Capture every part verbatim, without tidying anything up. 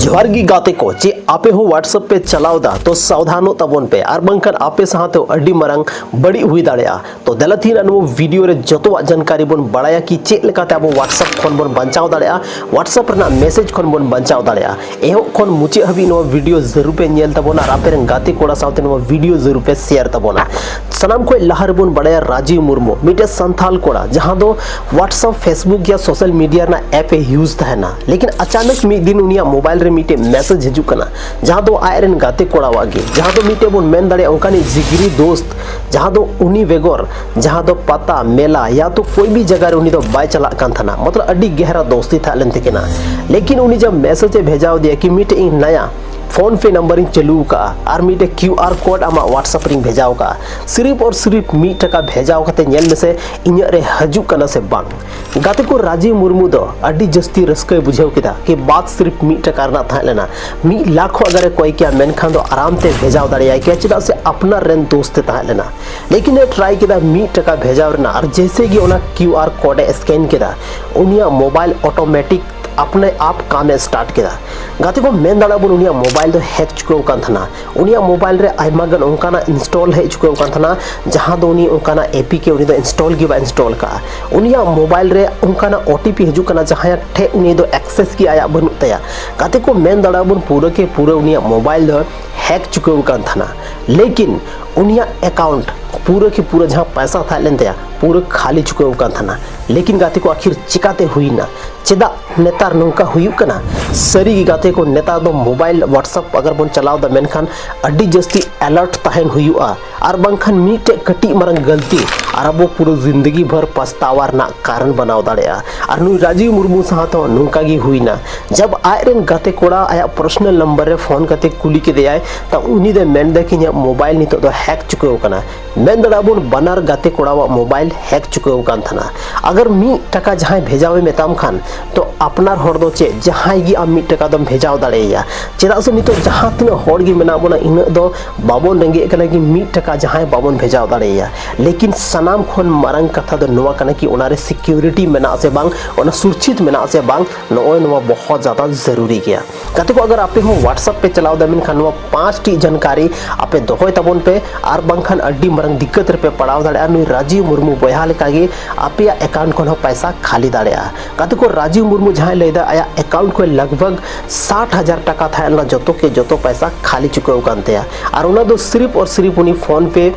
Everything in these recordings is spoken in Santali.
ᱡᱚᱦᱟᱨ ᱜᱮ ᱜᱟᱛᱮ ᱠᱚ, ᱪᱮᱫ ᱟᱯᱮ ᱦᱚᱸ WhatsApp ᱯᱮ ᱪᱟᱞᱟᱣ ᱮᱫᱟ? ᱛᱚ ᱥᱟᱵᱫᱷᱟᱱᱚᱜ ᱛᱟᱵᱚᱱ ᱯᱮ, ᱟᱨ ᱵᱟᱝᱠᱷᱟᱱ ᱟᱯᱮ ᱥᱟᱶᱛᱮ ᱟᱹᱰᱤ ᱢᱟᱨᱟᱝ ᱵᱟᱹᱲᱤᱡ ᱦᱩᱭ ᱫᱟᱲᱮᱭᱟᱜᱼᱟ᱾ ᱛᱚ ᱫᱮᱞᱟ ᱛᱤᱦᱤᱧ ᱱᱚᱣᱟ ᱵᱷᱤᱰᱤᱭᱳ ᱨᱮ ᱡᱚᱛᱚᱣᱟᱜ ᱡᱟᱱᱠᱟᱨᱤ ᱵᱚᱱ ᱵᱟᱲᱟᱭᱟ ᱠᱤ ᱪᱮᱫ ᱞᱮᱠᱟᱛᱮ ᱟᱵᱚ WhatsApp ᱠᱷᱚᱱ ᱵᱚᱱ ᱵᱟᱧᱪᱟᱣ ᱫᱟᱲᱮᱭᱟᱜᱼᱟ, WhatsApp ᱨᱮᱱᱟᱜ ᱢᱮᱥᱮᱡᱽ ᱠᱷᱚᱱ ᱵᱚᱱ ᱵᱟᱧᱪᱟᱣ ᱫᱟᱲᱮᱭᱟᱜᱼᱟ᱾ ᱮᱦᱚᱵ ᱠᱷᱚᱱ ᱢᱩᱪᱟᱹᱫ ᱦᱟᱹᱵᱤᱡ ᱱᱚᱣᱟ ᱵᱷᱤᱰᱤᱭᱳ ᱡᱟᱹᱨᱩᱲ ᱯᱮ ᱧᱮᱞ ᱛᱟᱵᱚᱱᱟ ᱟᱨ ᱟᱯᱮ ᱨᱮᱱ ᱜᱟᱛᱮ ᱠᱚᱲᱟ ᱥᱟᱶᱛᱮ ᱱᱚᱣᱟ ᱵᱷᱤᱰᱤᱭᱳ ᱡᱟᱹᱨᱩᱲ ᱯᱮ ᱥᱮᱭᱟᱨ ᱛᱟᱵᱚᱱᱟ᱾ ᱥᱟᱱᱟᱢ ᱠᱷᱚᱱ ᱞᱟᱦᱟ ᱨᱮᱵᱚᱱ ᱵᱟᱲᱟᱭᱟ ᱨᱟᱡᱤᱵᱽ ᱢᱩᱨᱢᱩ, ᱢᱤᱫᱴᱮᱱ ᱥᱟᱱᱛᱟᱞ ᱠᱚᱲᱟ ᱡᱟᱦᱟᱸ ᱫᱚ WhatsApp, Facebook ᱭᱟ ᱥᱳᱥᱟᱞ ᱢᱤᱰᱤᱭᱟ ᱨᱮᱱᱟᱜ ᱮᱯ ᱮ ᱤᱭᱩᱡᱽ ᱛᱟᱦᱮᱱᱟ, ᱞᱮᱠᱤᱱ ᱟᱪᱟᱱᱚᱠ ᱢᱤᱫ ᱫᱤᱱ ᱩᱱᱤᱭᱟᱜ ᱢᱳᱵᱟᱭᱤᱞ ᱨᱮ ᱢᱤᱫᱴᱮᱱ ᱢᱮᱥᱮᱡᱽ ᱦᱤᱡᱩᱜ ᱠᱟᱱᱟ, ᱡᱟᱦᱟᱸ ᱫᱚ ᱟᱡ ᱨᱮᱱ ᱜᱟᱛᱮ ᱠᱚᱲᱟᱣᱟᱜ ᱜᱮ, ᱡᱟᱦᱟᱸ ᱫᱚ ᱢᱤᱫᱴᱮᱱ ᱵᱚᱱ ᱢᱮᱱ ᱫᱟᱲᱮᱭᱟᱜᱼᱟ ᱚᱱᱠᱟᱱᱤᱡ ᱡᱤᱜᱽᱨᱤ ᱫᱳᱥᱛ, ᱡᱟᱦᱟᱸ ᱫᱚ ᱩᱱᱤ ᱵᱮᱜᱚᱨ ᱡᱟᱦᱟᱸ ᱫᱚ ᱯᱟᱛᱟ, ᱢᱮᱞᱟ ᱭᱟ ᱛᱚ ᱠᱳᱭ ᱵᱷᱤ ᱡᱟᱭᱜᱟ ᱨᱮ ᱩᱱᱤ ᱫᱚ ᱵᱟᱭ ᱪᱟᱞᱟᱜ ᱠᱟᱱ ᱛᱟᱦᱮᱱᱟ, ᱢᱚᱛᱞᱚᱵ ᱟᱹᱰᱤ ᱜᱮᱦᱨᱟ ᱫᱳᱥᱛᱤ ᱛᱟᱦᱮᱸ ᱞᱮᱱ ᱛᱟᱹᱠᱤᱱᱟ᱾ ᱞᱮᱠᱤᱱ ᱩᱱᱤ ᱡᱟᱵ ᱢᱮᱥᱮᱡᱽ ᱮ ᱵᱷᱮᱡᱟᱣ ᱫᱮᱭᱟ ᱠᱤ ᱢᱤᱫᱴᱮᱡ ᱤᱧ ᱱᱟᱭᱟ ᱯᱷᱳᱱ ᱯᱮ ᱱᱟᱢᱵᱟᱨ ᱤᱧ ᱪᱟᱹᱞᱩ ᱟᱠᱟᱫᱼᱟ ᱟᱨ ᱢᱤᱫᱴᱮᱡ ᱠᱤᱭᱩ ᱟᱨ ᱠᱳᱰ ᱟᱢᱟᱜ WhatsApp ᱨᱤᱧ ᱵᱷᱮᱡᱟᱣ ᱟᱠᱟᱫᱼᱟ, ᱥᱤᱨᱤᱯ ᱟᱨ ᱥᱤᱨᱤᱯ ᱢᱤᱫ ᱴᱟᱠᱟ ᱵᱷᱮᱡᱟᱣ ᱠᱟᱛᱮ ᱧᱮᱞ ᱢᱮᱥᱮ ᱤᱧᱟᱹᱜ ᱨᱮ ᱦᱤᱡᱩᱜ ᱠᱟᱱᱟ ᱥᱮ ᱵᱟᱝ᱾ ᱜᱟᱛᱮ ᱠᱚ, ᱨᱟᱡᱤᱵᱽ ᱢᱩᱨᱢᱩ ᱫᱚ ᱟᱹᱰᱤ ᱡᱟᱹᱥᱛᱤ ᱨᱟᱹᱥᱠᱟᱹᱭ ᱵᱩᱡᱷᱟᱹᱣ ᱠᱮᱫᱟ ᱠᱤ ᱵᱟᱫ ᱥᱤᱨᱤᱯ ᱢᱤᱫ ᱴᱟᱠᱟ ᱨᱮᱱᱟᱜ ᱛᱟᱦᱮᱸ ᱞᱮᱱᱟ, ᱢᱤᱫ ᱞᱟᱠᱷ ᱦᱚᱸ ᱟᱜᱟᱨ ᱮ ᱠᱚᱭ ᱠᱮᱭᱟ ᱢᱮᱱᱠᱷᱟᱱ ᱫᱚ ᱟᱨᱟᱢ ᱛᱮ ᱵᱷᱮᱡᱟᱣ ᱫᱟᱲᱮᱭᱟᱭ ᱠᱮᱭᱟ, ᱪᱮᱫᱟᱜ ᱥᱮ ᱟᱯᱱᱟᱨ ᱨᱮᱱ ᱫᱳᱥᱛ ᱮ ᱛᱟᱦᱮᱸ ᱞᱮᱱᱟ᱾ ᱞᱮᱠᱤᱱ ᱮ ᱴᱨᱟᱭ ᱠᱮᱫᱟ ᱢᱤᱫ ᱴᱟᱠᱟ ᱵᱷᱮᱡᱟᱣ ᱨᱮᱱᱟᱜ, ᱟᱨ ᱡᱮᱭᱥᱮ ᱜᱮ ᱚᱱᱟ ᱠᱤᱭᱩ ᱟᱨ ᱠᱳᱰ ᱮ ᱥᱠᱮᱱ ᱠᱮᱫᱟ, ᱩᱱᱤᱭᱟᱜ ᱢᱳᱵᱟᱭᱤᱞ ᱚᱴᱳᱢᱮᱴᱤᱠ ᱟᱯᱱᱮ ᱟᱯ ᱠᱟᱢ ᱮ ᱥᱴᱟᱨᱴ ᱠᱮᱫᱟ᱾ ᱜᱟᱛᱮ ᱠᱚ, ᱢᱮᱱ ᱫᱟᱲᱮᱭᱟᱜᱼᱟ ᱵᱚᱱ ᱩᱱᱤᱭᱟᱜ ᱢᱳᱵᱟᱭᱤᱞ ᱫᱚ ᱦᱮᱠ ᱪᱩᱠᱟᱹᱣ ᱟᱠᱟᱱ ᱛᱟᱦᱮᱱᱟ᱾ ᱩᱱᱤᱭᱟᱜ ᱢᱳᱵᱟᱭᱤᱞ ᱨᱮ ᱟᱭᱢᱟ ᱜᱟᱱ ᱚᱱᱠᱟᱱᱟᱜ ᱤᱱᱥᱴᱚᱞ ᱦᱮᱡ ᱪᱩᱠᱟᱹᱣ ᱟᱠᱟᱱ ᱛᱟᱦᱮᱱᱟ, ᱡᱟᱦᱟᱸ ᱫᱚ ᱩᱱᱤ ᱚᱱᱠᱟᱱᱟᱜ ᱮ ᱯᱤ ᱠᱮ ᱩᱱᱤ ᱫᱚ ᱤᱱᱥᱴᱚᱞ ᱜᱮ ᱵᱟᱭ ᱤᱱᱥᱴᱚᱞ ᱟᱠᱟᱫᱼᱟ᱾ ᱩᱱᱤᱭᱟᱜ ᱢᱳᱵᱟᱭᱤᱞ ᱨᱮ ᱚᱱᱠᱟᱱᱟᱜ ᱳ ᱴᱤ ᱯᱤ ᱦᱤᱡᱩᱜ ᱠᱟᱱᱟ ᱡᱟᱦᱟᱸᱭᱟᱜ ᱴᱷᱮᱡ ᱩᱱᱤ ᱫᱚ ᱮᱠᱥᱮᱥ ᱜᱮ ᱟᱭᱟᱜ ᱵᱟᱹᱱᱩᱜ ᱛᱟᱭᱟ᱾ ᱜᱟᱛᱮ ᱠᱚ, ᱢᱮᱱ ᱫᱟᱲᱮᱭᱟᱜᱼᱟ ᱵᱚᱱ ᱯᱩᱨᱟᱹ ᱠᱮ ᱯᱩᱨᱟᱹ ᱩᱱᱤᱭᱟᱜ ᱢᱳᱵᱟᱭᱤᱞ ᱫᱚ ᱦᱮᱠ ᱪᱩᱠᱟᱹᱣ ᱟᱠᱟᱱ ᱛᱟᱦᱮᱱᱟ, ᱞᱮᱠᱤᱱ ᱩᱱᱤᱭᱟᱜ ᱮᱠᱟᱣᱩᱱᱴ ᱯᱩᱨᱟᱹ ᱠᱮ ᱯᱩᱨᱟᱹ ᱡᱟᱦᱟᱸ ᱯᱚᱭᱥᱟ ᱛᱟᱦᱮᱸ ᱞᱮᱱ ᱛᱟᱭᱟ ᱯᱩᱨᱟᱹ ᱠᱷᱟᱹᱞᱤ ᱪᱩᱠᱟᱹᱣ ᱟᱠᱟᱱ ᱛᱟᱦᱮᱱᱟ᱾ ᱞᱮᱠᱤᱱ ᱜᱟᱛᱮ ᱠᱚ, ᱟᱹᱠᱷᱤᱨ ᱪᱤᱠᱟᱛᱮ ᱦᱩᱭᱱᱟ? ᱪᱮᱫᱟᱜ ᱱᱮᱛᱟᱨ ᱱᱚᱝᱠᱟ ᱦᱩᱭᱩᱜ ᱠᱟᱱᱟ? ᱥᱟᱹᱨᱤ ᱜᱮ ᱜᱟᱛᱮ ᱠᱚ, ᱱᱮᱛᱟᱨ ᱫᱚ ᱢᱳᱵᱟᱭᱤᱞ WhatsApp ᱟᱜᱟᱨ ᱵᱚᱱ ᱪᱟᱞᱟᱣ ᱮᱫᱟ, ᱢᱮᱱᱠᱷᱟᱱ ᱟᱹᱰᱤ ᱡᱟᱹᱥᱛᱤ ᱮᱞᱟᱨᱴ ᱛᱟᱦᱮᱱ ᱦᱩᱭᱩᱜᱼᱟ, ᱟᱨ ᱵᱟᱝᱠᱷᱟᱱ ᱢᱤᱫᱴᱮᱡ ᱠᱟᱹᱴᱤᱡ ᱢᱟᱨᱟᱝ ᱜᱟᱹᱞᱛᱤ ᱟᱨ ᱟᱵᱚ ᱯᱩᱨᱟᱹ ᱡᱤᱱᱫᱮᱜᱤ ᱵᱷᱚᱨ ᱯᱟᱪᱷᱛᱟᱣᱟ ᱨᱮᱱᱟᱜ ᱠᱟᱨᱚᱱ ᱵᱮᱱᱟᱣ ᱫᱟᱲᱮᱭᱟᱜᱼᱟ᱾ ᱟᱨ ᱱᱩᱭ ᱨᱟᱡᱤᱵᱽ ᱢᱩᱨᱢᱩ ᱥᱟᱶ ᱛᱮᱦᱚᱸ ᱱᱚᱝᱠᱟ ᱜᱮ ᱦᱩᱭᱱᱟ᱾ ᱡᱟᱵ ᱟᱡ ᱨᱮᱱ ᱜᱟᱛᱮ ᱠᱚᱲᱟ ᱟᱭᱟᱜ ᱯᱟᱨᱥᱚᱱᱟᱞ ᱱᱟᱢᱵᱟᱨ ᱨᱮ ᱯᱷᱳᱱ ᱠᱟᱛᱮ ᱠᱩᱞᱤ ᱠᱮᱫᱮᱭᱟᱭ, ᱛᱟ ᱩᱱᱤ ᱫᱚᱭ ᱢᱮᱱ ᱮᱫᱟ ᱠᱤ ᱤᱧᱟᱹᱜ ᱢᱳᱵᱟᱭᱤᱞ ᱱᱤᱛᱚᱜ ᱫᱚ ᱦᱮᱠ ᱪᱩᱠᱟᱹᱣ ᱟᱠᱟᱱᱟ᱾ ᱢᱮᱱ ᱫᱟᱲᱮᱭᱟᱜᱼᱟ ᱵᱚᱱ ᱵᱟᱱᱟᱨ ᱜᱟᱛᱮ ᱠᱚᱲᱟᱣᱟᱜ ᱢᱳᱵᱟᱭᱤᱞ ᱦᱮᱠ ᱪᱩᱠᱟᱹᱣ ᱟᱠᱟᱱ ᱛᱟᱦᱮᱱᱟ᱾ ᱟᱜᱟᱨ ᱢᱤᱫ ᱴᱟᱠᱟ ᱡᱟᱦᱟᱸᱭ ᱵᱷᱮᱡᱟᱣᱮ ᱢᱮᱛᱟᱢ ᱠᱷᱟᱱ, ᱛᱚ ᱟᱯᱱᱟᱨ ᱦᱚᱲ ᱫᱚ ᱪᱮᱫ ᱡᱟᱦᱟᱸᱭ ᱜᱮ ᱟᱢ ᱢᱤᱫ ᱴᱟᱠᱟ ᱫᱚᱢ ᱵᱷᱮᱡᱟᱣ ᱫᱟᱲᱮᱭᱟᱭᱟ᱾ ᱪᱮᱫᱟᱜ ᱥᱮ ᱱᱤᱛᱚᱜ ᱡᱟᱦᱟᱸ ᱛᱤᱱᱟᱹᱜ ᱦᱚᱲ ᱜᱮ ᱢᱮᱱᱟᱜ ᱵᱚᱱᱟ, ᱤᱱᱟᱹᱜ ᱫᱚ ᱵᱟᱵᱚᱱ ᱨᱮᱸᱜᱮᱡ ᱠᱟᱱᱟ ᱠᱤ ᱢᱤᱫ ᱴᱟᱠᱟ ᱡᱟᱦᱟᱸᱭ ᱵᱟᱵᱚᱱ ᱵᱷᱮᱡᱟᱣ ᱫᱟᱲᱮᱭᱟᱭᱟ᱾ ᱞᱮᱠᱤᱱ ᱥᱟᱱᱟᱢ ᱠᱷᱚᱱ ᱢᱟᱨᱟᱝ ᱠᱟᱛᱷᱟ ᱫᱚ ᱱᱚᱣᱟ ᱠᱟᱱᱟ ᱠᱤ ᱚᱱᱟᱨᱮ ᱥᱤᱠᱤᱭᱩᱨᱤᱴᱤ ᱢᱮᱱᱟᱜᱼᱟ ᱥᱮ ᱵᱟᱝ, ᱚᱱᱟ ᱥᱩᱨᱪᱷᱤᱛ ᱢᱮᱱᱟᱜᱼᱟ ᱥᱮ ᱵᱟᱝ, ᱱᱚᱜᱼᱚᱭ ᱱᱚᱣᱟ ᱵᱚᱦᱚᱛ ᱡᱟᱫᱟ ᱡᱟᱹᱨᱩᱨᱤ ᱜᱮᱭᱟ᱾ ᱜᱟᱛᱮ ᱠᱚ, ᱟᱜᱟᱨ ᱟᱯᱮ ᱦᱚᱸ WhatsApp ᱯᱮ ᱪᱟᱞᱟᱣ ᱮᱫᱟ, ᱢᱮᱱᱠᱷᱟᱱ ᱱᱚᱣᱟ ᱯᱟᱸᱪᱴᱤ ᱡᱟᱱᱠᱟᱨᱤ ᱟᱯᱮ ᱫᱚᱦᱚᱭ ᱛᱟᱵᱚᱱ ᱯᱮ, ᱟᱨ ᱵᱟᱝᱠᱷᱟᱱ ᱟᱹᱰᱤ ᱢᱟᱨᱟᱝ ᱫᱤᱠᱠᱟᱛ ᱨᱮᱯᱮ ᱯᱟᱲᱟᱣ ᱫᱟᱲᱮᱭᱟᱜᱼᱟ᱾ ᱱᱩᱭ ᱨᱟᱡᱤᱵᱽ ᱢᱩᱨᱢᱩ ᱵᱚᱭᱦᱟ ᱞᱮᱠᱟᱜᱮ ᱟᱯᱮᱭᱟᱜ ᱮᱠᱟᱣᱩᱱᱴ ᱠᱷᱚᱱ ᱦᱚᱸ ᱯᱟᱭᱥᱟ ᱠᱷᱟᱹᱞᱤ ᱫᱟᱲᱮᱭᱟᱜᱼᱟ᱾ ᱜᱟᱛᱮ ᱠᱚ, ᱨᱟᱡᱤᱵᱽ ᱢᱩᱨᱢᱩ ᱡᱟᱦᱟᱸᱭ ᱞᱟᱹᱭᱫᱟ ᱟᱭᱟᱜ ᱮᱠᱟᱣᱩᱱᱴ ᱠᱷᱚᱱ ᱞᱟᱜᱽ ᱵᱷᱟᱜᱽ ᱥᱟᱴ ᱦᱟᱡᱟᱨ ᱴᱟᱠᱟ ᱛᱟᱦᱮᱸ ᱞᱮᱱᱟ, ᱡᱚᱛᱚ ᱠᱮ ᱡᱚᱛᱚ ᱯᱟᱭᱥᱟ ᱠᱷᱟᱹᱞᱤ ᱪᱩᱠᱟᱹᱣ ᱟᱠᱟᱱ ᱛᱟᱭᱟ᱾ ᱟᱨ ᱚᱱᱟ ᱫᱚ ᱥᱤᱨᱤᱯ ᱟᱨ ᱥᱤᱨᱤᱯ ᱩᱱᱤ PhonePe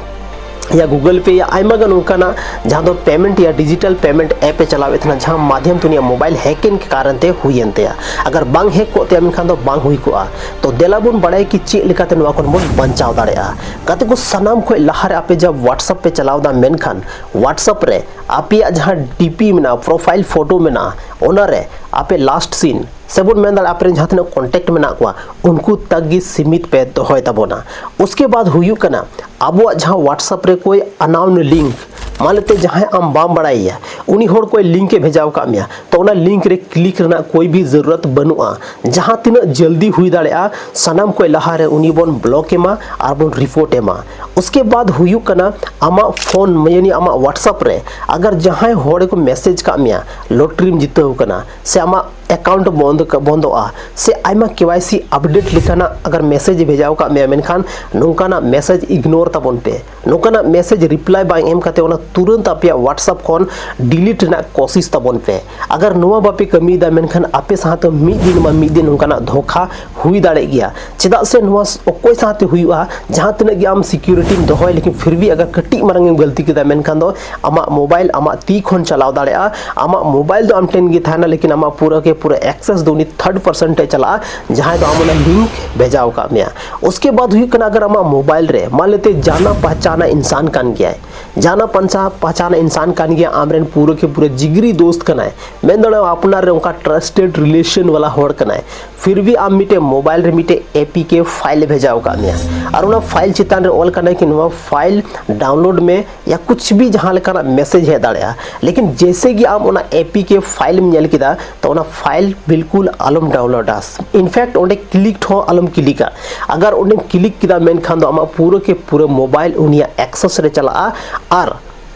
ᱭᱟ, Google Pay ᱭᱟ, ᱟᱭᱢᱟ ᱜᱟᱱ ᱚᱱᱠᱟᱱᱟᱜ ᱡᱟᱦᱟᱸ ᱫᱚ ᱯᱮᱢᱮᱱᱴ ᱭᱟ ᱰᱤᱡᱤᱴᱟᱞ ᱯᱮᱢᱮᱱᱴ ᱮᱯ ᱮ ᱪᱟᱞᱟᱣᱮᱫ ᱛᱟᱦᱮᱱᱟ, ᱡᱟᱦᱟᱸ ᱢᱟᱫᱷᱭᱚᱢ ᱛᱮ ᱩᱱᱤᱭᱟᱜ ᱢᱳᱵᱟᱭᱤᱞ ᱦᱮᱠ ᱮᱱ ᱠᱟᱨᱚᱱ ᱛᱮ ᱦᱩᱭᱮᱱ ᱛᱟᱭᱟ᱾ ᱟᱜᱟᱨ ᱵᱟᱝ ᱦᱮᱠ ᱠᱚᱜ ᱛᱟᱭᱟ, ᱢᱮᱱᱠᱷᱟᱱ ᱫᱚ ᱵᱟᱝ ᱦᱩᱭ ᱠᱚᱜᱼᱟ᱾ ᱛᱚ ᱫᱮᱞᱟ ᱵᱚᱱ ᱵᱟᱲᱟᱭᱟ ᱠᱤ ᱪᱮᱫ ᱞᱮᱠᱟᱛᱮ ᱱᱚᱣᱟ ᱠᱷᱚᱱ ᱵᱚᱱ ᱵᱟᱧᱪᱟᱣ ᱫᱟᱲᱮᱭᱟᱜᱼᱟ᱾ ᱜᱟᱛᱮ ᱠᱚ, ᱥᱟᱱᱟᱢ ᱠᱷᱚᱱ ᱞᱟᱦᱟᱨᱮ ᱟᱯᱮ ᱡᱟᱦᱟᱸ WhatsApp ᱯᱮ ᱪᱟᱞᱟᱣ ᱮᱫᱟ, ᱢᱮᱱᱠᱷᱟᱱ WhatsApp ᱨᱮ ᱟᱯᱮᱭᱟᱜ ᱡᱟᱦᱟᱸ DP ᱢᱮᱱᱟᱜᱼᱟ, ᱯᱨᱚᱯᱷᱟᱭᱤᱞ ᱯᱷᱳᱴᱳ ᱢᱮᱱᱟᱜᱼᱟ, ᱚᱱᱟᱨᱮ ᱟᱯᱮ ᱞᱟᱥᱴ ᱥᱤᱱ ᱥᱮ ᱵᱚᱱ ᱢᱮᱱ ᱫᱟᱲᱮᱭᱟᱜᱼᱟ, ᱟᱯᱮ ᱨᱮᱱ ᱡᱟᱦᱟᱸ ᱛᱤᱱᱟᱹᱜ ᱠᱚᱱᱴᱮᱠᱴ ᱢᱮᱱᱟᱜ ᱠᱚᱣᱟ, ᱩᱱᱠᱩ ᱛᱟᱠ ᱜᱮ ᱥᱤᱢᱤᱛ ᱯᱮ ᱫᱚᱦᱚᱭ ᱛᱟᱵᱚᱱᱟ᱾ ᱩᱥᱠᱮ ᱵᱟᱫ ᱦᱩᱭᱩᱜ ᱠᱟᱱᱟ, ᱟᱵᱚᱣᱟᱜ ᱡᱟᱦᱟᱸ WhatsApp ᱨᱮ ᱠᱚᱭ ᱟᱱᱟᱣᱩᱱ ᱞᱤᱝᱠ, ᱢᱟᱱᱞᱮᱛᱮ ᱡᱟᱦᱟᱸᱭ ᱟᱢ ᱵᱟᱢ ᱵᱟᱲᱟᱭᱮᱭᱟ, ᱩᱱᱤ ᱦᱚᱲ ᱠᱚᱭ ᱞᱤᱝᱠ ᱮ ᱵᱷᱮᱡᱟᱣ ᱟᱠᱟᱫ ᱢᱮᱭᱟ, ᱛᱚ ᱚᱱᱟ ᱞᱤᱝᱠ ᱨᱮ ᱠᱞᱤᱠ ᱨᱮᱱᱟᱜ ᱠᱚᱭ ᱵᱷᱤ ᱡᱟᱹᱨᱩᱨᱟᱛ ᱵᱟᱹᱱᱩᱜᱼᱟ᱾ ᱡᱟᱦᱟᱸ ᱛᱤᱱᱟᱹᱜ ᱡᱚᱞᱫᱤ ᱦᱩᱭ ᱫᱟᱲᱮᱭᱟᱜᱼᱟ, ᱥᱟᱱᱟᱢ ᱠᱚᱭ ᱞᱟᱦᱟᱨᱮ ᱩᱱᱤ ᱵᱚᱱ ᱵᱞᱚᱠ ᱮᱢᱟ ᱟᱨ ᱵᱚᱱ ᱨᱤᱯᱳᱨᱴ ᱮᱢᱟ᱾ ᱩᱥᱠᱮ ᱵᱟᱫ ᱦᱩᱭᱩᱜ ᱠᱟᱱᱟ, ᱟᱢᱟᱜ ᱯᱷᱳᱱ ᱭᱟᱱᱤ ᱟᱢᱟᱜ WhatsApp ᱨᱮ ᱟᱜᱟᱨ ᱡᱟᱦᱟᱸᱭ ᱦᱚᱲ ᱠᱚ ᱢᱮᱥᱮᱡᱽ ᱠᱟᱜ ᱢᱮᱭᱟ, ᱞᱚᱴᱨᱤᱢ ᱡᱤᱛᱟᱹᱣ ᱠᱟᱱᱟ, ᱥᱮ ᱟᱢᱟᱜ ᱮᱠᱟᱣᱩᱱᱴ ᱵᱚᱱᱫ ᱠᱟ-, ᱵᱚᱱᱫᱚᱜᱼᱟ, ᱥᱮ ᱟᱭᱢᱟ KYC ᱟᱯᱰᱮᱴ ᱞᱮᱠᱟᱱᱟᱜ ᱟᱜᱟᱨ ᱢᱮᱥᱮᱡᱽ ᱮ ᱵᱷᱮᱡᱟᱣ ᱠᱟᱜ ᱢᱮᱭᱟ, ᱢᱮᱱᱠᱷᱟᱱ ᱱᱚᱝᱠᱟᱱᱟᱜ ᱢᱮᱥᱮᱡᱽ ᱤᱜᱱᱳᱨ ᱛᱟᱵᱚᱱ ᱯᱮ᱾ ᱱᱚᱝᱠᱟᱱᱟᱜ ᱢᱮᱥᱮᱡᱽ ᱨᱤᱯᱞᱟᱭ ᱵᱟᱝ ᱮᱢ ᱠᱟᱛᱮ ᱚᱱᱟ ᱛᱩᱨᱟᱹᱱᱛ ᱟᱯᱮᱭᱟᱜ WhatsApp ᱠᱷᱚᱱ ᱰᱤᱞᱤᱴ ᱨᱮᱱᱟᱜ ᱠᱳᱥᱤᱥ ᱛᱟᱵᱚᱱ ᱯᱮ᱾ ᱟᱜᱟᱨ ᱱᱚᱣᱟ ᱵᱟᱯᱮ ᱠᱟᱹᱢᱤᱭᱮᱫᱟ, ᱢᱮᱱᱠᱷᱟᱱ ᱟᱯᱮ ᱥᱟᱶᱛᱮ ᱢᱤᱫ ᱫᱤᱱ ᱢᱟ ᱢᱤᱫ ᱫᱤᱱ ᱱᱚᱝᱠᱟᱱᱟᱜ ᱫᱷᱳᱠᱷᱟ ᱦᱩᱭ ᱫᱟᱲᱮᱜ ᱜᱮᱭᱟ᱾ ᱪᱮᱫᱟᱜ ᱥᱮ ᱱᱚᱣᱟ ᱚᱠᱚᱭ ᱥᱟᱶᱛᱮ ᱦᱩᱭᱩᱜᱼᱟ, ᱡᱟᱦᱟᱸ ᱛᱤᱱᱟᱹᱜ ᱜᱮ ᱟᱢ ᱥᱤᱠᱤᱭᱩᱨᱤᱴᱤᱢ ᱫᱚᱦᱚᱭ, ᱞᱮᱠᱤᱱ ᱯᱷᱤᱨ ᱵᱷᱤ ᱟᱜᱟᱨ ᱠᱟᱹᱴᱤᱡ ᱢᱟᱨᱟᱝ ᱮᱢ ᱜᱟᱹᱞᱛᱤ ᱠᱮᱫᱟ, ᱢᱮᱱᱠᱷᱟᱱ ᱫᱚ ᱟᱢᱟᱜ ᱢᱳᱵᱟᱭᱤᱞ ᱟᱢᱟᱜ ᱛᱤ ᱠᱷᱚᱱ ᱪᱟᱞᱟᱣ ᱫᱟᱲᱮᱭᱟᱜᱼᱟ᱾ ᱟᱢᱟᱜ ᱢᱳᱵᱟᱭᱤᱞ ᱫᱚ ᱟᱢ ᱴᱷᱮᱱ ᱜᱮ ᱛᱟᱦᱮᱱᱟ, ᱞᱮᱠᱤᱱ ᱟᱢᱟᱜ ᱯᱩᱨᱟᱹ ᱠᱮ ᱯᱩᱨᱟᱹ ᱮᱠᱥᱮᱥ ᱫᱚ ᱩᱱᱤ ᱛᱷᱟᱨᱰ ᱯᱟᱨᱥᱮᱱ ᱴᱷᱮᱱ ᱪᱟᱞᱟᱜᱼᱟ, ᱡᱟᱦᱟᱸᱭ ᱫᱚ ᱟᱢ ᱚᱱᱟ ᱞᱤᱝᱠ ᱵᱷᱮᱡᱟᱣ ᱟᱠᱟᱫ ᱢᱮᱭᱟ᱾ ᱩᱥᱠᱮ ᱵᱟᱫ ᱦᱩᱭᱩᱜ ᱠᱟᱱᱟ, ᱟᱜᱟᱨ ᱟᱢᱟᱜ ᱢᱳᱵᱟᱭᱤᱞ ᱨᱮ ᱢᱟᱱ ᱞᱮᱛᱮ ᱡᱟᱱᱟ ᱯᱟᱦᱪᱟᱱᱟ ᱤᱱᱥᱟᱱ ᱠᱟᱱ ᱜᱮᱭᱟᱭ, ᱡᱟᱱᱟ ᱯᱟᱱ ᱯᱟᱦᱪᱟᱱ ᱤᱱᱥᱟᱱ ᱠᱟᱱ ᱜᱮᱭᱟ, ᱟᱢᱨᱮᱱ ᱯᱩᱨᱟᱹ ᱠᱮ ᱯᱩᱨᱟᱹ ᱡᱤᱜᱽᱨᱤ ᱫᱳᱥᱛ ᱠᱟᱱᱟᱭ, ᱢᱮᱱ ᱫᱟᱲᱮᱭᱟᱜᱼᱟ ᱟᱯᱱᱟᱨ ᱨᱮ ᱚᱱᱠᱟ ᱴᱨᱟᱥᱴᱮᱰ ᱨᱤᱞᱮᱥᱚᱱ ᱣᱟᱞᱟ ᱦᱚᱲ ᱠᱟᱱᱟᱭ, ᱯᱷᱤᱨ ᱵᱷᱤ ᱟᱢ ᱢᱤᱫᱴᱮᱡ ᱢᱳᱵᱟᱭᱤᱞ ᱨᱮ ᱢᱤᱫᱴᱮᱡ ᱮ ᱯᱤ ᱠᱮ ᱯᱷᱟᱭᱤᱞ ᱮ ᱵᱷᱮᱡᱟᱣ ᱟᱠᱟᱫ ᱢᱮᱭᱟ᱾ ᱟᱨ ᱚᱱᱟ ᱯᱷᱟᱭᱤᱞ ᱪᱮᱛᱟᱱ ᱨᱮ ᱚᱞ ᱠᱟᱱᱟ ᱠᱤ ᱱᱚᱣᱟ ᱯᱷᱟᱭᱤᱞ ᱰᱟᱣᱩᱱᱞᱳᱰ ᱢᱮ, ᱭᱟ ᱠᱩᱪ ᱵᱷᱤ ᱡᱟᱦᱟᱸ ᱞᱮᱠᱟᱱᱟᱜ ᱢᱮᱥᱮᱡᱽ ᱦᱮᱡ ᱫᱟᱲᱮᱭᱟᱜᱼᱟ, ᱞᱮᱠᱤᱱ ᱡᱮᱭᱥᱮ ᱜᱮ ᱟᱢ ᱚᱱᱟ ᱮ ᱯᱤ ᱠᱮ ᱯᱷᱟᱭᱤᱞ ᱮᱢ ᱧᱮᱞ ᱠᱮᱫᱟ, ᱛᱚ ᱚᱱᱟ ᱯᱷᱟᱭᱤᱞ ᱵᱤᱞᱠᱩᱞ ᱟᱞᱚᱢ ᱰᱟᱣᱩᱱᱞᱳᱰᱟ᱾ ᱤᱱᱯᱷᱮᱠᱴ ᱚᱸᱰᱮ ᱠᱞᱤᱠ ᱦᱚᱸ ᱟᱞᱚᱢ ᱠᱞᱤᱠᱟ᱾ ᱟᱜᱟᱨ ᱚᱸᱰᱮᱢ ᱠᱞᱤᱠ ᱠᱮᱫᱟ, ᱢᱮᱱᱠᱷᱟᱱ ᱫᱚ ᱟᱢᱟᱜ ᱯᱩᱨᱟᱹ ᱠᱮ ᱯᱩᱨᱟᱹ ᱢᱳᱵᱟᱭᱤᱞ ᱩᱱᱤᱭᱟᱜ ᱮᱠᱥᱮᱥ ᱨᱮ ᱪᱟᱞᱟᱜᱼᱟ᱾ ᱟᱨ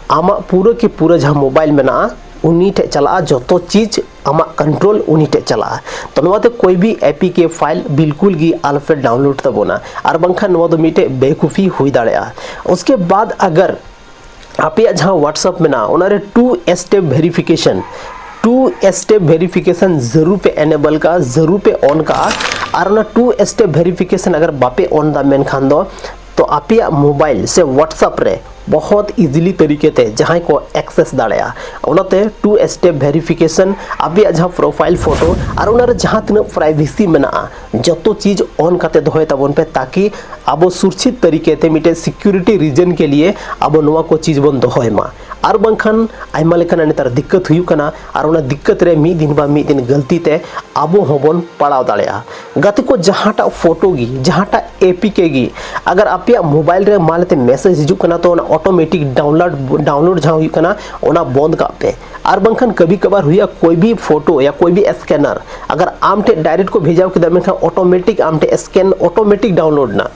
ᱟᱢᱟᱜ ᱯᱩᱨᱟᱹ ᱠᱮ ᱯᱩᱨᱟᱹ ᱡᱟᱦᱟᱸ ᱢᱳᱵᱟᱭᱤᱞ ᱢᱮᱱᱟᱜᱼᱟ, ᱩᱱᱤ ᱴᱷᱮᱡ ᱪᱟᱞᱟᱜᱼᱟ, ᱡᱚᱛᱚ ᱪᱤᱡᱽ ᱟᱢᱟᱜ ᱠᱚᱱᱴᱨᱳᱞ ᱩᱱᱤ ᱴᱷᱮᱡ ᱪᱟᱞᱟᱜᱼᱟ᱾ ᱛᱚ ᱱᱚᱣᱟ ᱛᱮ ᱠᱳᱭ ᱵᱷᱤ ᱮ ᱯᱤ ᱠᱮ ᱯᱷᱟᱭᱤᱞ ᱵᱤᱞᱠᱩᱞ ᱜᱮ ᱟᱞᱚᱯᱮ ᱰᱟᱣᱩᱱᱞᱳᱰ ᱛᱟᱵᱚᱱᱟ, ᱟᱨ ᱵᱟᱝᱠᱷᱟᱱ ᱱᱚᱣᱟ ᱫᱚ ᱢᱤᱫᱴᱮᱡ ᱵᱮᱣᱠᱩᱯᱷᱤ ᱦᱩᱭ ᱫᱟᱲᱮᱭᱟᱜᱼᱟ᱾ ᱩᱥᱠᱮ ᱵᱟᱫ ᱟᱜᱟᱨ ᱟᱯᱮᱭᱟᱜ ᱡᱟᱦᱟᱸ WhatsApp ᱢᱮᱱᱟᱜᱼᱟ, ᱚᱱᱟᱨᱮ two step verification, two step verification ᱡᱟᱹᱨᱩᱲ ᱯᱮ ᱮᱱᱮᱵᱚᱞ ᱠᱟᱜᱼᱟ, ᱡᱟᱹᱨᱩᱲ ᱯᱮ ᱚᱱ ᱠᱟᱜᱼᱟ᱾ ᱟᱨ ᱚᱱᱟ ᱴᱩ ᱥᱴᱮᱯ ᱵᱷᱮᱨᱤᱯᱷᱤᱠᱮᱥᱚᱱ ᱟᱜᱟᱨ ᱵᱟᱯᱮ ᱚᱱ ᱫᱟ, ᱢᱮᱱᱠᱷᱟᱱ ᱫᱚ ᱛᱚ ᱟᱯᱮᱭᱟᱜ ᱢᱳᱵᱟᱭᱤᱞ ᱥᱮ WhatsApp ᱨᱮ ᱵᱚᱦᱚᱛ ᱤᱡᱤᱞᱤ ᱛᱟᱹᱨᱤᱠᱮ ᱛᱮ ᱡᱟᱦᱟᱸᱭ ᱠᱚ ᱮᱠᱥᱮᱥ ᱫᱟᱲᱮᱭᱟᱜᱼᱟ᱾ ᱚᱱᱟᱛᱮ ᱴᱩ ᱥᱴᱮᱯ ᱵᱷᱮᱨᱤᱯᱷᱤᱠᱮᱥᱚᱱ, ᱟᱯᱮᱭᱟᱜ ᱡᱟᱦᱟᱸ ᱯᱨᱚᱯᱷᱟᱭᱤᱞ ᱯᱷᱳᱴᱳ ᱟᱨ ᱚᱱᱟᱨᱮ ᱡᱟᱦᱟᱸ ᱛᱤᱱᱟᱹᱜ ᱯᱨᱟᱭᱵᱷᱮᱥᱤ ᱢᱮᱱᱟᱜᱼᱟ, ᱡᱚᱛᱚ ᱪᱤᱡᱽ ᱚᱱ ᱠᱟᱛᱮ ᱫᱚᱦᱚᱭ ᱛᱟᱵᱚᱱ ᱯᱮ, ᱛᱟᱠᱤ ᱟᱵᱚ ᱥᱩᱨᱪᱷᱤᱛ ᱛᱟᱹᱨᱤᱠᱮ ᱛᱮ ᱢᱤᱫᱴᱮᱱ ᱥᱤᱠᱩᱨᱤᱴᱤ ᱨᱤᱡᱚᱱ ᱠᱮ ᱞᱤᱭᱮ ᱟᱵᱚ ᱱᱚᱣᱟ ᱠᱚ ᱪᱤᱡᱽ ᱵᱚᱱ ᱫᱚᱦᱚᱭ ᱢᱟ᱾ ᱟᱨ ᱵᱟᱝᱠᱷᱟᱱ ᱟᱭᱢᱟ ᱞᱮᱠᱟᱱᱟᱜ ᱱᱮᱛᱟᱨ ᱫᱤᱠᱠᱟᱛ ᱦᱩᱭᱩᱜ ᱠᱟᱱᱟ, ᱟᱨ ᱚᱱᱟ ᱫᱤᱠᱠᱟᱛ ᱨᱮ ᱢᱤᱫ ᱫᱤᱱ ᱵᱟ ᱢᱤᱫ ᱫᱤᱱ ᱜᱟᱹᱞᱛᱤ ᱛᱮ ᱟᱵᱚ ᱦᱚᱸᱵᱚᱱ ᱯᱟᱲᱟᱣ ᱫᱟᱲᱮᱭᱟᱜᱼᱟ᱾ ᱜᱟᱛᱮ ᱠᱚ, ᱡᱟᱦᱟᱸᱴᱟᱜ ᱯᱷᱳᱴᱳ ᱜᱮ, ᱡᱟᱦᱟᱸᱴᱟᱜ ᱮ ᱯᱤ ᱠᱮ ᱜᱮ, ᱟᱜᱟᱨ ᱟᱯᱮᱭᱟᱜ ᱢᱳᱵᱟᱭᱤᱞ ᱨᱮ ᱢᱟᱱᱮ ᱛᱮ ᱢᱮᱥᱮᱡᱽ ᱦᱤᱡᱩᱜ ᱠᱟᱱᱟ, ᱛᱚ ᱚᱱᱟ ᱚᱴᱳᱢᱮᱴᱤᱠ ᱰᱟᱣᱩᱱᱞᱳᱰ, ᱰᱟᱣᱩᱱᱞᱳᱰ ᱡᱟᱦᱟᱸ ᱦᱩᱭᱩᱜ ᱠᱟᱱᱟ, ᱚᱱᱟ ᱵᱚᱱᱫ ᱠᱟᱜ ᱯᱮ᱾ ᱟᱨ ᱵᱟᱝᱠᱷᱟᱱ ᱠᱟᱵᱷᱤ ᱠᱟᱵᱷᱟᱨ ᱦᱩᱭᱩᱜᱼᱟ, ᱠᱳᱭ ᱵᱷᱤ ᱯᱷᱳᱴᱳ ᱭᱟ ᱠᱳᱭ ᱵᱷᱤ ᱥᱠᱮᱱᱟᱨ ᱟᱜᱟᱨ ᱟᱢ ᱴᱷᱮᱱ ᱰᱟᱭᱨᱮᱠᱴ ᱠᱚ ᱵᱷᱮᱡᱟᱣ ᱠᱮᱫᱟ, ᱢᱮᱱᱠᱷᱟᱱ ᱚᱴᱳᱢᱮᱴᱤᱠ ᱟᱢ ᱴᱷᱮᱱ ᱥᱠᱮᱱ ᱚᱴᱳᱢᱮᱴᱤᱠ ᱰᱟᱣᱩᱱᱞᱳᱰ ᱮᱱᱟ᱾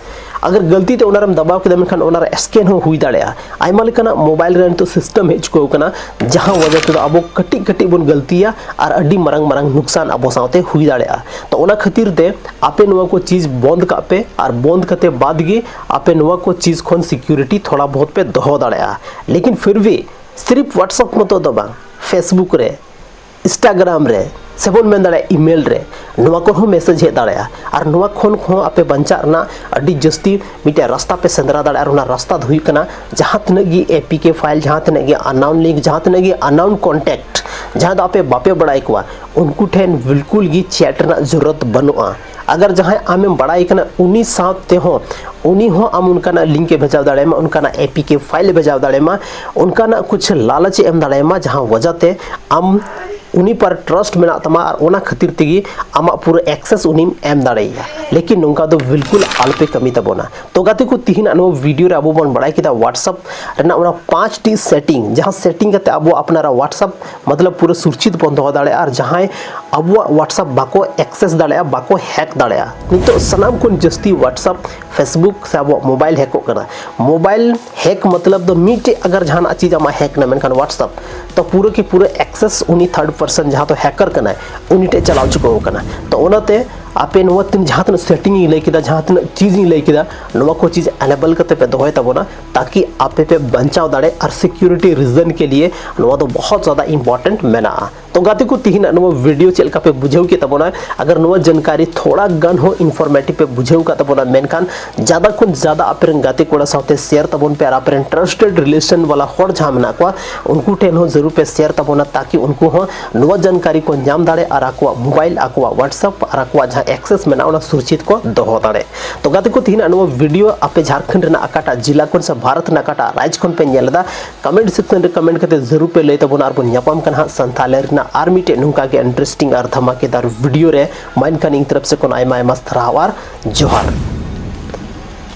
ᱟᱜᱟᱨ ᱜᱟᱹᱞᱛᱤ ᱛᱮ ᱚᱱᱟᱨᱮᱢ ᱫᱟᱵᱟᱣ ᱠᱮᱫᱟ, ᱢᱮᱱᱠᱷᱟᱱ ᱚᱱᱟᱨᱮ ᱥᱠᱮᱱ ᱦᱚᱸ ᱦᱩᱭ ᱫᱟᱲᱮᱭᱟᱜᱼᱟ᱾ ᱟᱭᱢᱟ ᱞᱮᱠᱟᱱᱟᱜ ᱢᱳᱵᱟᱭᱤᱞ ᱨᱮ ᱱᱤᱛᱚᱜ ᱥᱤᱥᱴᱮᱢ ᱦᱮᱡ ᱪᱩᱠᱟᱹᱣ ᱠᱟᱱᱟ, ᱡᱟᱦᱟᱸ ᱣᱟᱡᱟ ᱛᱮᱫᱚ ᱟᱵᱚ ᱠᱟᱹᱴᱤᱡ ᱠᱟᱹᱴᱤᱡ ᱵᱚᱱ ᱜᱟᱹᱞᱛᱤᱭᱟ ᱟᱨ ᱟᱹᱰᱤ ᱢᱟᱨᱟᱝ ᱢᱟᱨᱟᱝ ᱱᱩᱠᱥᱟᱱ ᱟᱵᱚ ᱥᱟᱶᱛᱮ ᱦᱩᱭ ᱫᱟᱲᱮᱭᱟᱜᱼᱟ᱾ ᱛᱚ ᱚᱱᱟ ᱠᱷᱟᱹᱛᱤᱨ ᱛᱮ ᱟᱯᱮ ᱱᱚᱣᱟ ᱠᱚ ᱪᱤᱡᱽ ᱵᱚᱱᱫ ᱠᱟᱜ ᱯᱮ, ᱟᱨ ᱵᱚᱱᱫ ᱠᱟᱛᱮ ᱵᱟᱫ ᱜᱮ ᱟᱯᱮ ᱱᱚᱣᱟ ᱠᱚ ᱪᱤᱡᱽ ᱠᱷᱚᱱ ᱥᱤᱠᱩᱨᱤᱴᱤ ᱛᱷᱚᱲᱟ ᱵᱚᱦᱚᱛ ᱯᱮ ᱫᱚᱦᱚ ᱫᱟᱲᱮᱭᱟᱜᱼᱟ᱾ ᱞᱮᱠᱤᱱ ᱯᱷᱤᱨ ᱵᱷᱤ ᱥᱤᱨᱤᱯ WhatsApp ᱢᱚᱛᱚ ᱫᱚ ᱵᱟᱝ, Facebook ᱨᱮ, Instagram ᱨᱮ, ᱥᱮᱵᱚᱱ ᱢᱮᱱ ᱫᱟᱲᱮᱭᱟᱜᱼᱟ email ᱨᱮ, ᱱᱚᱣᱟ ᱠᱚᱨᱮ ᱦᱚᱸ ᱢᱮᱥᱮᱡᱽ ᱦᱮᱡ ᱫᱟᱲᱮᱭᱟᱜᱼᱟ᱾ ᱟᱨ ᱱᱚᱣᱟ ᱠᱷᱚᱱ ᱠᱚᱦᱚᱸ ᱟᱯᱮ ᱵᱟᱧᱪᱟᱜ ᱨᱮᱱᱟᱜ ᱟᱹᱰᱤ ᱡᱟᱹᱥᱛᱤ ᱢᱤᱫᱴᱮᱱ ᱨᱟᱥᱛᱟ ᱯᱮ ᱥᱮᱸᱫᱽᱨᱟ ᱫᱟᱲᱮᱭᱟᱜᱼᱟ᱾ ᱟᱨ ᱚᱱᱟ ᱨᱟᱥᱛᱟ ᱫᱚ ᱦᱩᱭᱩᱜ ᱠᱟᱱᱟ, ᱡᱟᱦᱟᱸ ᱛᱤᱱᱟᱹᱜ ᱜᱮ ᱮ ᱯᱤ ᱠᱮ ᱯᱷᱟᱭᱤᱞ, ᱡᱟᱦᱟᱸ ᱛᱤᱱᱟᱹᱜ ᱜᱮ ᱟᱱᱱᱟᱣᱩᱱ ᱞᱤᱝᱠ, ᱡᱟᱦᱟᱸ ᱛᱤᱱᱟᱹᱜ ᱜᱮ ᱟᱱᱱᱟᱣᱩᱱ ᱠᱚᱱᱴᱮᱠᱴ, ᱡᱟᱦᱟᱸ ᱫᱚ ᱟᱯᱮ ᱵᱟᱯᱮ ᱵᱟᱲᱟᱭ ᱠᱚᱣᱟ, ᱩᱱᱠᱩ ᱴᱷᱮᱱ ᱵᱤᱞᱠᱩᱞ ᱜᱮ ᱪᱮᱴ ᱨᱮᱱᱟᱜ ᱡᱚᱨᱩᱨᱚᱛ ᱵᱟᱹᱱᱩᱜᱼᱟ᱾ ᱟᱜᱟᱨ ᱡᱟᱦᱟᱸᱭ ᱟᱢᱮᱢ ᱵᱟᱲᱟᱭ ᱠᱟᱱᱟ ᱩᱱᱤ ᱥᱟᱶ ᱛᱮᱦᱚᱸ ᱩᱱᱤ ᱦᱚᱸ ᱟᱢ ᱚᱱᱠᱟᱱᱟᱜ ᱞᱤᱝᱠ ᱮ ᱵᱷᱮᱡᱟᱣ ᱫᱟᱲᱮᱭᱟᱢᱟ, ᱚᱱᱠᱟᱱᱟᱜ ᱮ ᱯᱤ ᱠᱮ ᱯᱷᱟᱭᱤᱞ ᱮ ᱵᱷᱮᱡᱟᱣ ᱫᱟᱲᱮᱭᱟᱢᱟ, ᱚᱱᱠᱟᱱᱟᱜ ᱠᱩᱪᱷ ᱞᱟᱞᱚᱪ ᱮ ᱮᱢ ᱫᱟᱲᱮᱭᱟᱢᱟ, ᱡᱟᱦᱟᱸ ᱚᱡᱮ ᱛᱮ ᱟᱢ ᱩᱱᱤ ᱯᱟᱨ ᱴᱨᱟᱥᱴ ᱢᱮᱱᱟᱜ ᱛᱟᱢᱟ ᱟᱨ ᱚᱱᱟ ᱠᱷᱟᱹᱛᱤᱨ ᱛᱮᱜᱮ ᱟᱢᱟᱜ ᱯᱩᱨᱟᱹ ᱮᱠᱥᱮᱥ ᱩᱱᱤᱢ ᱮᱢ ᱫᱟᱲᱮᱭᱟᱭᱟ᱾ ᱞᱮᱠᱤᱱ ᱱᱚᱝᱠᱟ ᱫᱚ ᱵᱤᱞᱠᱩᱞ ᱟᱞᱚᱯᱮ ᱠᱟᱹᱢᱤ ᱛᱟᱵᱚᱱᱟ᱾ ᱛᱚ ᱜᱟᱛᱮ ᱠᱚ, ᱛᱤᱦᱤᱧᱟᱜ ᱱᱚᱣᱟ ᱵᱷᱤᱰᱤᱭᱳ ᱨᱮ ᱟᱵᱚ ᱵᱚᱱ ᱵᱟᱲᱟᱭ ᱠᱮᱫᱟ WhatsApp ᱨᱮᱱᱟᱜ ᱚᱱᱟ ᱯᱟᱸᱪᱴᱤ ᱥᱮᱴᱤᱝ, ᱡᱟᱦᱟᱸ ᱥᱮᱴᱤᱝ ᱠᱟᱛᱮ ᱟᱵᱚ ᱟᱯᱱᱟᱨᱟᱜ WhatsApp ᱢᱚᱛᱞᱚᱵ ᱯᱩᱨᱟᱹ ᱥᱩᱨᱪᱤᱛ ᱵᱚᱱ ᱫᱚᱦᱚ ᱫᱟᱲᱮᱭᱟᱜᱼᱟ ᱟᱨ ᱡᱟᱦᱟᱸᱭ ᱟᱵᱚᱣᱟᱜ WhatsApp ᱵᱟᱠᱚ ᱮᱠᱥᱮᱥ ᱫᱟᱲᱮᱭᱟᱜᱼᱟ, ᱵᱟᱠᱚ ᱦᱮᱠ ᱫᱟᱲᱮᱭᱟᱜᱼᱟ᱾ ᱱᱤᱛᱚᱜ ᱥᱟᱱᱟᱢ ᱠᱷᱚᱱ ᱡᱟᱹᱥᱛᱤ WhatsApp, Facebook ᱥᱮ ᱟᱵᱚᱣᱟᱜ ᱢᱳᱵᱟᱭᱤᱞ ᱦᱮᱠᱚᱜ ᱠᱟᱱᱟ᱾ ᱢᱳᱵᱟᱭᱤᱞ ᱦᱮᱠ ᱢᱚᱛᱞᱚᱵ ᱫᱚ ᱢᱤᱫᱴᱮᱡ ᱟᱜᱟᱨ ᱡᱟᱦᱟᱱᱟᱜ ᱪᱤᱡᱽ ᱟᱢᱟᱜ ᱦᱮᱠ ᱱᱟ, ᱢᱮᱱᱠᱷᱟᱱ WhatsApp ᱛᱚ ᱯᱩᱨᱟᱹ ᱠᱤ ᱯᱩᱨᱟᱹ ᱮᱠᱥᱮᱥ ᱩᱱᱤ ᱛᱷᱟᱨᱰ ᱯᱟᱨᱥᱚᱱ ᱡᱟᱦᱟᱸ ᱫᱚ ᱦᱮᱠᱟᱨ ᱠᱟᱱᱟᱭ ᱩᱱᱤ ᱴᱷᱮᱡ ᱪᱟᱞᱟᱣ ᱪᱩᱠᱟᱹᱣ ᱠᱟᱱᱟ᱾ ᱛᱚ ᱚᱱᱟᱛᱮ ᱟᱯᱮ ᱱᱚᱣᱟ ᱛᱤᱱ ᱡᱟᱦᱟᱸ ᱛᱤᱱᱟᱹᱜ ᱥᱮᱴᱤᱝ ᱤᱧ ᱞᱟᱹᱭ ᱠᱮᱫᱟ, ᱡᱟᱦᱟᱸ ᱛᱤᱱᱟᱹᱜ ᱪᱤᱡᱽ ᱤᱧ ᱞᱟᱹᱭ ᱠᱮᱫᱟ, ᱱᱚᱣᱟ ᱠᱚ ᱪᱤᱡᱽ ᱮᱱᱮᱵᱮᱞ ᱠᱟᱛᱮ ᱯᱮ ᱫᱚᱦᱚᱭ ᱛᱟᱵᱚᱱᱟ, ᱛᱟᱠᱤ ᱟᱯᱮ ᱯᱮ ᱵᱟᱧᱪᱟᱣ ᱫᱟᱲᱮ ᱟᱨ ᱥᱤᱠᱤᱭᱩᱨᱤᱴᱤ ᱨᱤᱡᱚᱱ ᱠᱮ ᱞᱤᱭᱮ ᱱᱚᱣᱟ ᱫᱚ ᱵᱚᱦᱚᱛ ᱡᱟᱫᱟ ᱤᱢᱯᱚᱨᱴᱮᱱᱴ ᱢᱮᱱᱟᱜᱼᱟ᱾ ᱛᱚ ᱜᱟᱛᱮ ᱠᱚ, ᱛᱤᱦᱤᱧᱟᱜ ᱱᱚᱣᱟ ᱵᱷᱤᱰᱤᱭᱳ ᱪᱮᱫ ᱞᱮᱠᱟ ᱯᱮ ᱵᱩᱡᱷᱟᱹᱣ ᱠᱮᱫ ᱛᱟᱵᱚᱱᱟ? ᱟᱜᱟᱨ ᱱᱚᱣᱟ ᱡᱟᱱᱠᱟᱨᱤ ᱛᱷᱚᱲᱟ ᱜᱟᱱ ᱦᱚᱸ ᱤᱱᱯᱷᱚᱨᱢᱮᱴᱤᱵᱷ ᱯᱮ ᱵᱩᱡᱷᱟᱹᱣ ᱠᱟᱫ ᱛᱟᱵᱚᱱᱟ, ᱢᱮᱱᱠᱷᱟᱱ ᱡᱟᱫᱟ ᱠᱷᱚᱱ ᱡᱟᱫᱟ ᱟᱯᱮ ᱨᱮᱱ ᱜᱟᱛᱮ ᱠᱚᱲᱟ ᱥᱟᱶᱛᱮ ᱥᱮᱭᱟᱨ ᱛᱟᱵᱚᱱ ᱯᱮ ᱟᱨ ᱟᱯᱮ ᱨᱮᱱ ᱴᱨᱟᱥᱴᱮᱰ ᱨᱤᱞᱮᱥᱚᱱ ᱵᱟᱞᱟ ᱦᱚᱲ ᱡᱟᱦᱟᱸ ᱢᱮᱱᱟᱜ ᱠᱚᱣᱟ ᱩᱱᱠᱩ ᱴᱷᱮᱱ ᱦᱚᱸ ᱡᱟᱹᱨᱩᱲ ᱯᱮ ᱥᱮᱭᱟᱨ ᱛᱟᱵᱚᱱᱟ, ᱛᱟᱠᱤ ᱩᱱᱠᱩ ᱦᱚᱸ ᱱᱚᱣᱟ ᱡᱟᱱᱠᱟᱨᱤ ᱠᱚ ᱧᱟᱢ ᱫᱟᱲᱮ ᱟᱨ ᱟᱠᱚᱣᱟᱜ ᱢᱳᱵᱟᱭᱤᱞ, ᱟᱠᱚᱣᱟᱜ WhatsApp ᱟᱨ ᱟᱠᱚᱣᱟᱜ ᱡᱟᱦᱟᱸ ᱮᱠᱥᱮᱥ ᱢᱮᱱᱟᱜᱼᱟ ᱚᱱᱟ ᱥᱩᱨᱪᱤᱛ ᱠᱚ ᱫᱚᱦᱚ ᱫᱟᱲᱮ᱾ ᱛᱚ ᱜᱟᱛᱮ ᱠᱚ, ᱛᱤᱦᱤᱧᱟᱜ ᱱᱚᱣᱟ ᱵᱷᱤᱰᱤᱭᱳ ᱟᱯᱮ ᱡᱷᱟᱲᱠᱷᱚᱸᱰ ᱨᱮᱱᱟᱜ ᱚᱠᱟᱴᱟᱜ ᱡᱤᱞᱟ ᱠᱷᱚᱱ ᱥᱮ ᱵᱷᱟᱨᱚᱛ ᱨᱮᱱᱟᱜ ᱚᱠᱟᱴᱟᱜ ᱨᱟᱡᱽ ᱠᱷᱚᱱ ᱯᱮ ᱧᱮᱞ ᱮᱫᱟ, ᱠᱚᱢᱮᱱᱴ ᱥᱮᱠᱥᱚᱱ ᱨᱮ ᱠᱚᱢᱮᱱᱴ ᱠᱟᱛᱮ ᱡᱟᱹᱨᱩᱲ ᱯᱮ ᱞᱟᱹᱭ ᱛᱟᱵᱚᱱᱟ ᱟᱨ ᱵᱚᱱ ᱧᱟᱯᱟᱢ ᱠᱟᱱᱟ ᱦᱟᱸᱜ ᱥᱟᱱᱛᱷᱟᱞᱮ ᱨᱮᱱᱟᱜ ᱟᱨ ᱢᱤᱫᱴᱮᱡ ᱱᱚᱝᱠᱟ ᱜᱮ ᱤᱱᱴᱟᱨᱮᱥᱴᱤᱝ ᱟᱨ ᱫᱷᱟᱢᱟᱠᱮᱫᱟᱨ ᱵᱷᱤᱰᱤᱭᱳ ᱨᱮ᱾ ᱢᱟ ᱮᱱᱠᱷᱟᱱ ᱤᱧ ᱛᱚᱨᱚᱯ ᱥᱮ ᱠᱷᱚᱱ ᱟᱭᱢᱟ ᱟᱭᱢᱟ ᱥᱟᱨᱦᱟᱣ ᱟᱨ ᱡᱚᱦᱟᱨ᱾